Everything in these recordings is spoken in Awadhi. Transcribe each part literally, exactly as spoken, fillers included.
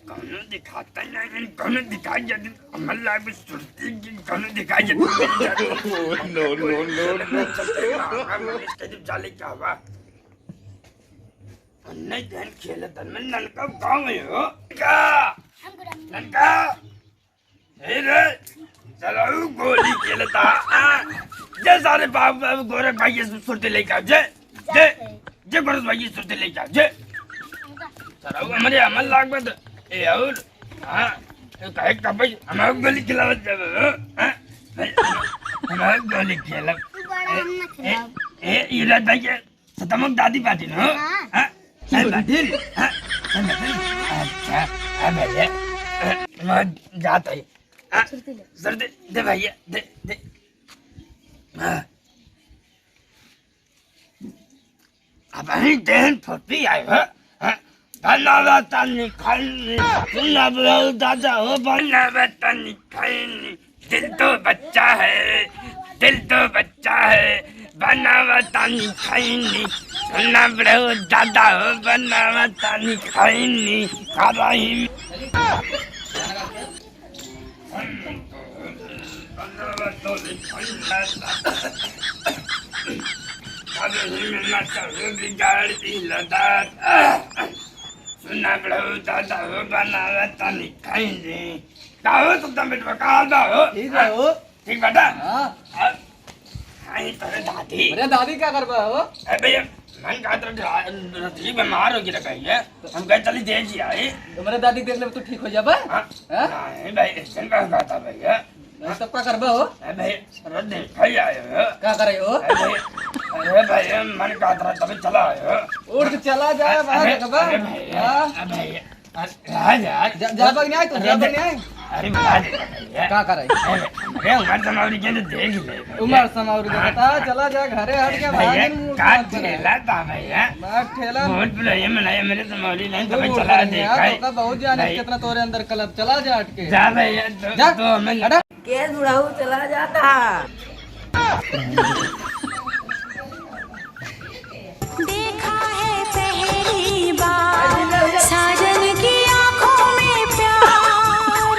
कौनो दिखाता नहीं, कौनो दिखाई जाती, हमर लाग में सुरती की कौनो दिखाई जाती। No, no, no, no। चलते हैं, हम इसके जब जाले क्या हुआ? नहीं, ध्यान खेलत, मैं ननका गाँव में हो। का? ननका? ए रे, चलाऊ गोली खेलता, आ? जे सारे बाप, बाप गोरख भाई ये सुरती लेके आओ, जे, जे, जे गोरख भाई ये सुरती लेके आओ, जे। चलाऊ हमरे अमल लाग में तो, ए और, हाँ, ए कहे का भाई, हमारे गोली खिलावत जावे, हाँ? हाँ? हमारे गोली खेलब। ए, ए, ए, ईराज भाई के सतमक दादी बाटिन हो? हाँ। हाँ? है बाटिन? हाँ? है बाटिन? अच्छा, है भैया। वहाँ जात है। हाँ? सुरती ले। सुरती दे भैया, दे, दे। हाँ। अब अहीं देहन फुर्ती आए हो? हाँ? बनावा तानी खैनी, सुना बुढ़ऊ दादा हो, बनावा तानी खैनी। दिल तो बच्चा है, दिल तो बच्चा है, बनावा तानी खैनी। सुना बुढ़ऊ दादा हो, बनावा तानी खैनी। खा रही। बनावा तानी खैनी। खा रही में ना चाहे बिगाड़ दी लदात। सुना बुढ़ऊ दादा हो, बनावा तानी खैनी। का हो, सुल्तान बेटवा, का हाल बा हो? ठीक बा हो। ठीक बाटा? हाँ। अब, आई तोरे दादी। अरे दादी का करबा हो? ए भैया, मन का तो रा-, रतली बीमार हो गई रही है। हम कहे चली देख जी आई। तुम्हारे दादी देख ले तो ठीक हो जाबा? हाँ? हाँ? नहीं भाई, ऐसे का बात है भैया। नहीं तब का करबा हो? ए भाई, अरे देखा ही आए हो। का करे हो? अरे, अरे भाई, मन का तो तभी चला आए हो। उठ के चला जाए अरे, बाहर अरे, देखबा। अरे भैया, हाँ? अरे भैया। अरे, राज, राज। जा, जा बग न्याय तू, अरे, जा बग न्याय। अरे, राज, भैया। का करे? अरे, अरे, उमर समावरी के तो देख ले, भैया। उमर समावरी हाँ। देखता, चला जा घरे, हट के भैया, बाहर मुंह का मत करे। ठेला था, भैया। बात ठेला। बहुत बढ़िया मनाया मेरे समावरी नहीं, तो बहुत चला बढ़िया, देखा है। तो का बहुत जाने भाई। कितना तोरे अंदर कलब, चला जा हट के। जा, भैया, तो, जा, तो हमें हटा। केस बुढ़ऊ चला जाता। देखा है पहली बार साजन की आंखों में प्यार।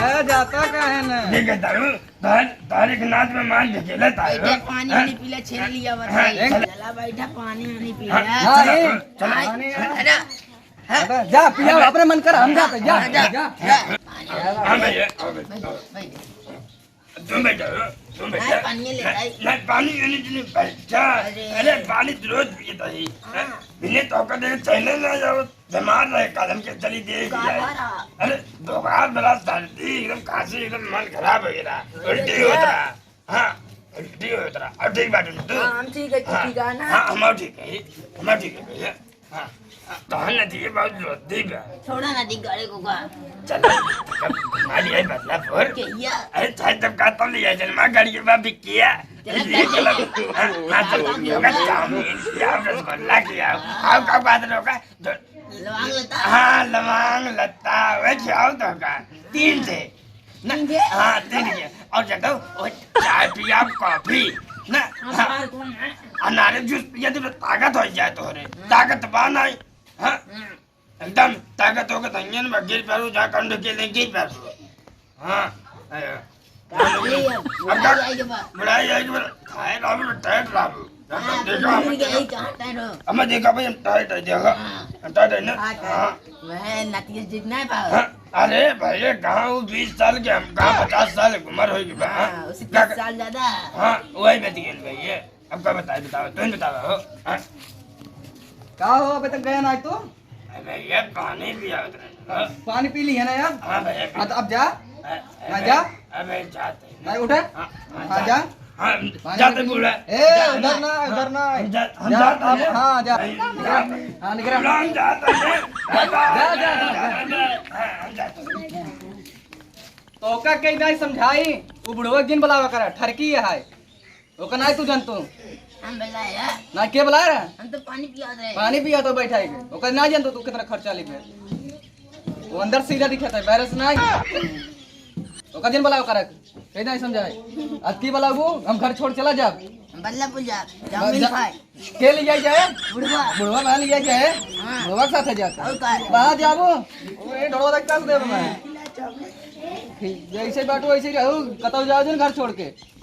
ए, जाता काहे न? देख तारू, तार, तार एक नाच में मान ढकेलत आयो। बैठा पानी हाँ? वानी पीला, छेड़ लिया हाँ, बताइए। चला। चला बैठा पानी वानी पीला। हाँ, हाँ, चला, ए, चला। पानी है। अरे, हाँ? जा, पिया, अपने मन कर, हम जाते, जा, हाँ, जा, जा। जा। हाँ, भैया, हाँ, भैया। भाई, भाई। तुम बैठो, तुम बैठो। नहीं, पानी ले नहीं, आई। नहीं, पानी ये नहीं, नहीं, बैठा। अरे। अरे, पानी तो रोज पिए तो ही। हाँ। बिने तो का दे चैनल ना जाओ, बीमार रहे, कदम के चली दे का दिया। भरा? अरे, बुखार भरा, सर्दी, एकदम खांसी, एकदम मन खराब हो गया। अरे, उल्टी क्या? होता। हाँ, उल्टी होता। अब ठीक बात है तू। हाँ, हम ठीक है, तू हाँ, ठीक है ना? हाँ, हम ठीक है, हम ठीक है भैया। हाँ, हाँ, तोहर नदी बहुत जोती बा। छोड़ा नदी गाड़ी को का। चल, तब घुमा लिया बदलापुर। के या? अरे, चाहे तब का तब लिया, चल, माँ गाड़ी के बाद बिकिया। चल, ये चल, चल। हाँ, हाँ, चल, चल, होगा चल। चाउमीन खियाओ, रसगुल्ला खियाओ। आओ, का बात होगा? जो लवांग लता। हाँ, लवांग लता, वह खियाओ तो का। तीन थे। ना, तीन थे? हाँ, तीन थे। और जब तो वो चाय पिया, कॉफी, ना? हाँ, हाँ। बाहर कौन है? अनारे जूस पिया तो ताकत हो जाए तोहरे। हाँ। ताकत बा नहीं। हाँ? हाँ। एकदम ताकत होके धंगन में गिर पड़ू, जा कंड के ले गिर पड़ू। हाँ, आया। का ये अब बुढ़ाई का आई के बाद। बुढ़ाई आई के बाद खाए रहबू, टाइट रहबू। हाँ, एकदम तो देखा, हम गिर गई, देखा। कहाँ टाइट हो? हमें देखा भाई, हम टाइट है, देखा। हाँ। हम टाइट है ना? हाँ, टाइट। हाँ। वह नतिया जिद नहीं पाओ। हाँ, अरे भाई, ये कहाँ वो बीस साल के, हम कहाँ पचास साल की उम्र होगी बा, हाँ? हाँ, उससे क्या बीस कर-, साल ज्यादा। हाँ, वही बच गए भाई, ये। अब का बताए, बताओ, तुम बताओ, हो? हाँ? का हो, अबे तक गया ना तू? अबे, ये पानी पिया उतरे, हो? पानी पी ली है ना यार? हाँ, भैया, पी हाँ, तो अब जा। अ-, ना अबे, जा। अबे, जाते हैं। नहीं उठे? हाँ, हाँ, हाँ, जा। जा। हाँ, पानी जाते पी। बूढ़ा। ए, जा, उधर ना, हाँ, उधर ना। हम जा-, हम जा, जाते अब, हैं। हाँ, जा। नहीं, जा। हाँ, निकल। हम जाते हैं। जा, जा, जा, जा। हाँ, हम जाते हैं। तो ओका के नहीं समझाई, वो बुढ़वा जिन बुलावा करा, ठरकी है। ओका नाई तू जानतो? हम बुलाया। ना के बुलाया रहा? हम तो पानी पिया रहे। पानी पिया तो बैठा है। ओका ना जानतो तू कितना खर्चा लिखे। वो अंदर सीधा दिखता है, बाहर से नाई। ओका जिन बुलाओ करक। कहीं नहीं समझाए। आज की बुलाबू, हम घर छोड़ चला जाब। बल्ला पुल जा, चाउमीन जा- खाए। के ले जाए जाए? बुढ़वा। बुढ़वा ना ले जाए जाए? हाँ। बुढ़वा के साथ है जाता। और का? बाहर जाबो? वो ये ढोलवा तक कस दे मैं। जैसे बाटू वैसे ही रहू, कतौ जाओ जिन घर छोड़ के।